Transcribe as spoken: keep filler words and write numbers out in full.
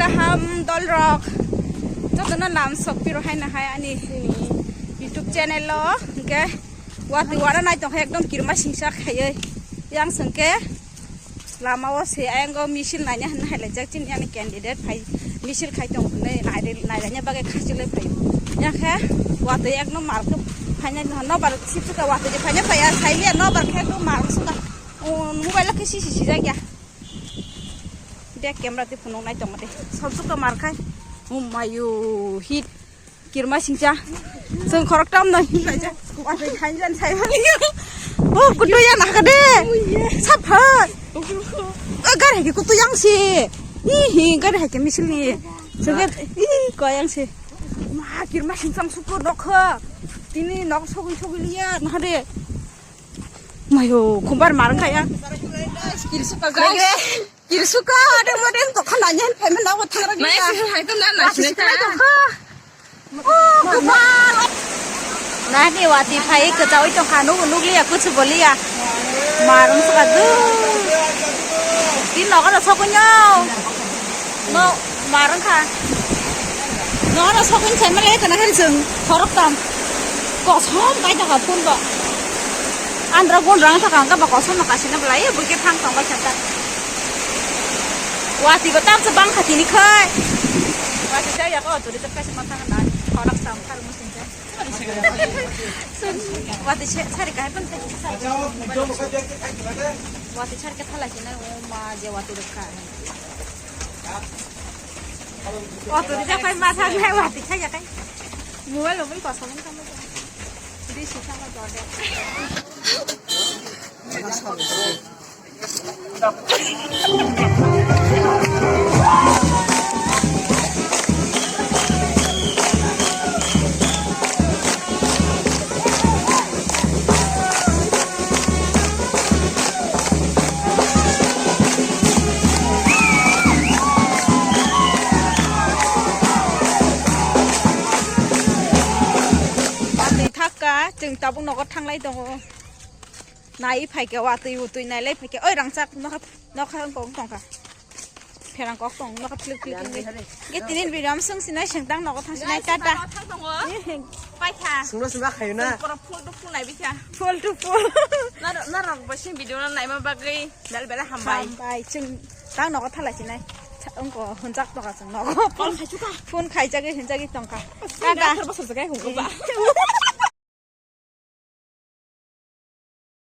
Kaham dol rok, jotono lam sok piro hai na hai ani YouTube channel o, hingke watwi wara nai tong kha ekdom kirma singsa khaioi. Yang sengke lama o se ayang o misil naina hinna hai lai jak chini ani candidate phai misil khai tong hinui nai nai ranya bagwi khachilai phai. Yang khe watwi ekdom mark phaina nobar sip suka watwi phaina phai ya sai liya nobar khe ekdom mark suka. Mobile o khe sisi sijak ya. Back camera twi phunuk nai tongma de. Sobsuk to mar khai. Umayu hit. Kirma singcha. Sung khorok tam no hit laija. Watwi khainjan sai mani. Oh, kutu ya nakha de. Sapha. Oh, gari ke kutu yang si. Hi hi gari hai ke misil ni. Sugat. Hi ko yang si. Ma kirma singchang suku nokha. Tini nok sogwi sogwi liya nakha de. Mayo, khumbar marang kaya. Kirsuka, guys. Kirsuka, ada model to khala nyen payment na wathang ragi. Nai sih hai to na na sih ka. Oh, khumbar. Nani wati phai ke tawi to khanu nugli aku chuboli ya. Marung suka du. Tin nogo da sokunyo. No, marang kha. Nono sokoi sai male kana hari jeng khorok tam. Kosom kai taka phone bo. Andra gun rang taka angka ba kosom no kasina belai buke thang tong bai chanta. Wati bo tam se bang khati ni khai. Wati sai ya ko to ri tak kaisa ma thang na. Khorok tam khar musin ja. Wati se sari kai pun. Wati sari ke thala sina o ma je wati rokha. Oto rijak pai ma thang nai wati kha ya kai. Mobile mobile kosom wng tamo. Di si thang jorde. Watwi thakka, chwng tabuk nogo thanglai tongo. Nai phaikhe watwi utwi nailai phaikhe, oi rangchak nokha nokha wng kong tongkha. Pherang kok tong nokha phlik phlik phlik phlik. Ge tinin video am sung sinai sengtang nogo thang sinai tata. Thang tongo. Paikha. Sungno sungba khayo na. Pura full to full nai bikha. Full to full. Narok narok bo sing video no naima bagwi bel bela hambai. Hambai chwng tang nogo thalai sinai. Wngko hunjak tongkha chwng nogo. Phone khai chuka. Phone khaijagwi hunjagwi tongkha. Tata. Athar bosor jagai hungko ba.